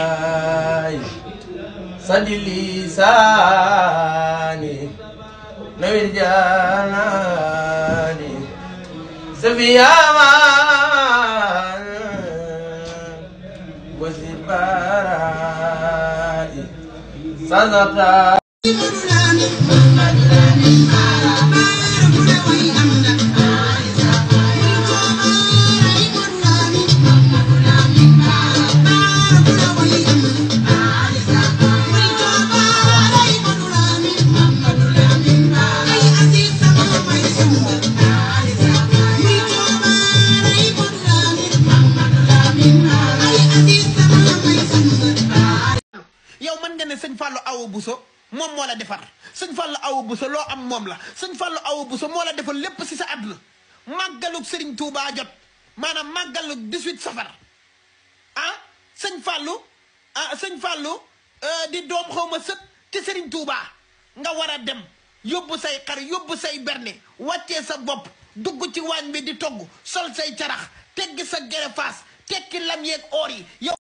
وسباراي صد لساني نوير جاناني سفيا وسباراي صدقا yow man nga ne sëñ Fallou Awa Bousso moom moo la defar sëñ Fallou Awa Bousso loo am moom la sëñ Fallou Awa Bousso moo la defal lépp si sa àdduna màggalug Serigne Touba jot maanaam màggalug 18 safar sëñ Fallou di doom xaw ma sët ci Serigne Touba nga war a dem yóbbu say xar yóbbu say berne wàccee sa bopp dugg ci waañ bi di togg sol say carax teggi sa gerefaas tekki lam yeeg oor yi yow